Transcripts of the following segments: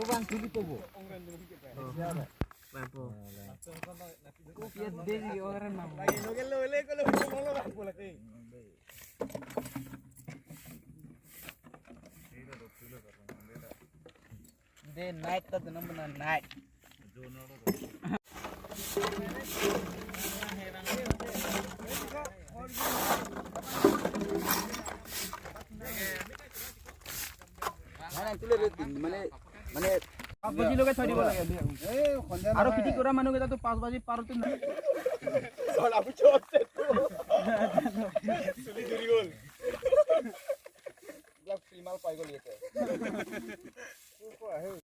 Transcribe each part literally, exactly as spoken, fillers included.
Bang, tuloy po po. Bang po. Iya, dei, orang nama. Day night ta dunam bana night. Mana yang tulis itu, mana, mana? পাঁচ বাজি লগে থৈ দিব লাগে। এই, সন্ধিয়া আৰু নহয়। খেতি কৰা মানুহকেইটাতো পাঁচ বাজি পাৰোঁতে নাই। চল, আমি চল, চল। চুলি জুৰি গ'ল। এইবিলাক ফ্ৰী মাল পাই গ'ল ইয়াতে। এইবিলাক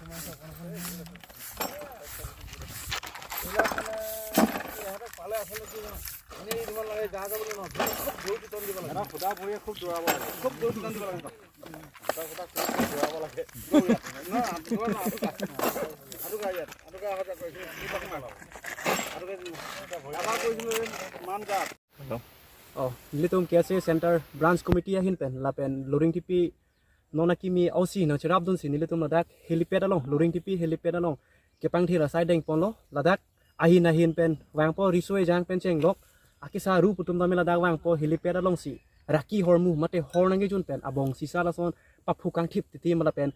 মানে কি, ইহঁতক পালে আচলতে কি জানা? এনেই দিব নালাগে, গা যাবলৈ নহয়, খুব জোৰ পিটন দিব লাগে। এটা সুধা ভৰিয়ে খুব দৌৰাব লাগে। খুব জোৰ পিটন দিব লাগে। সুধা, সুধা খুব জোৰ দৌৰাব লাগে। না, আঁঠুৱা না, আঁঠুৱা। আঁঠুৱা ইয়াত, আঁঠুৱা অহা যোৱা কৰিছে। কি কথা? আঁঠুৱা, এবাৰ কৈছিলোঁ, এই মান যাত। Oh, nelitum K S A Centre Branch Committee ahin pen lapen Loringtipi non akimi ausi nangcherapdunsi nelitum ladak helipad along, Loringtipi helipad along kepangthir asai dengponlo. Ladak ahin ahin pen vangpo, riso ejang pen chenglok, akesa ru pu atum tame ladak vangpo, helipad alongsi raki hormu mate hor nangkejun pen abong sisa lason paphuk kangthip titi ma lapen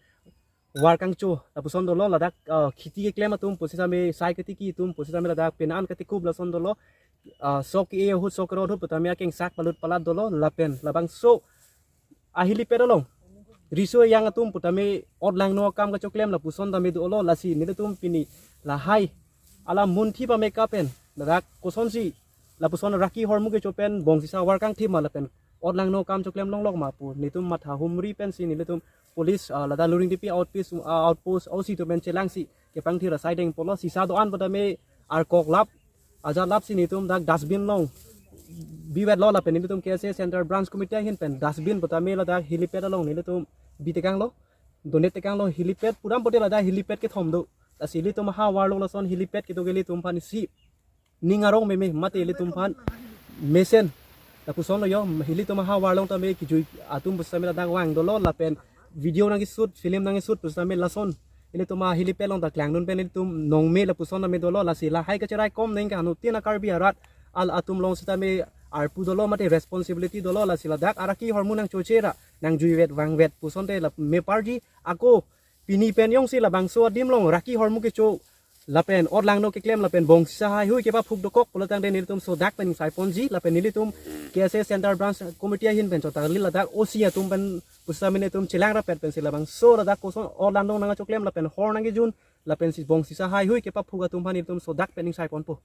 war kangcho lapuson dolo. Ladak, ah, khiti keklem atum pusitame, sai ketiki atum pusitame, ladak penan ketikup lason dolo. Ah, sok ke-e ahut, sok kerot ahut putame akengsak palut palat dolo. Lapen labangso ahelipad along riso ejang atum putame otlangno akam kachoklem lapuson tame dolo. Lasi nelitum pini lahai alam munthi pameka pen ladak kosonsi lapuson raki hormu kecho pen bong sisa war kangthip ma lapen otlangno akam choklem longlok ma pu nelitum matha humri pensi nelitum police, ah, ladak Loringtipi outpost, ah, outpost ausi atum pen chelangsi kepangthir asai dengponlo. Sisa do-an putame arkok lap, ajat lapsi nelitum dak dustbin along bivetlo. Lapen nelitum K S A Centre Branch Committee ahin pen dustbin putame ladak helipad along nelitum bitekanglo, donate tekanglo. Helipad pudam pute ladak helipad kethom do. Lasi ilitum ahavar along lason helipad kedo ke ilitum aphan isi ning arong meme mate ilitum aphan mesen. Lapuson lo yo, ilitum ahavar along tame kijui atum pusitame ladak vang dolo, lapen video nangkeshoot, film nangkeshoot pusitame lason ilitum ahelipad along ta klangdun pen ilitum nongme lapuson tame dolo. Lasi lahai kacherai kom neng ke anuttin a-Karbi arat al atum along sitame arpu dolo mate responsibility dolo. Lasi ladak araki hormu nangchochera, nangjuivet vangvet pusonte la meparji. Ako pini pen jongsi labangso adim along raki hormu kecho lapen otlangno keklem lapen bong sisa haihui kepaphuk dokok pulo tangte nelitum sodak pen ingsai ponji. Lapen nelitum K S A Centre Branch Committee ahin pen chotali ladak ausi atum pen pusitame nelitum chelang rapet pensi labangso ladak koson otlangno nangkachoklem lapen hor nangkejun lapensi bong sisa haihui kepaphuk atum aphan nelitum sodak pen ingsai ponpo.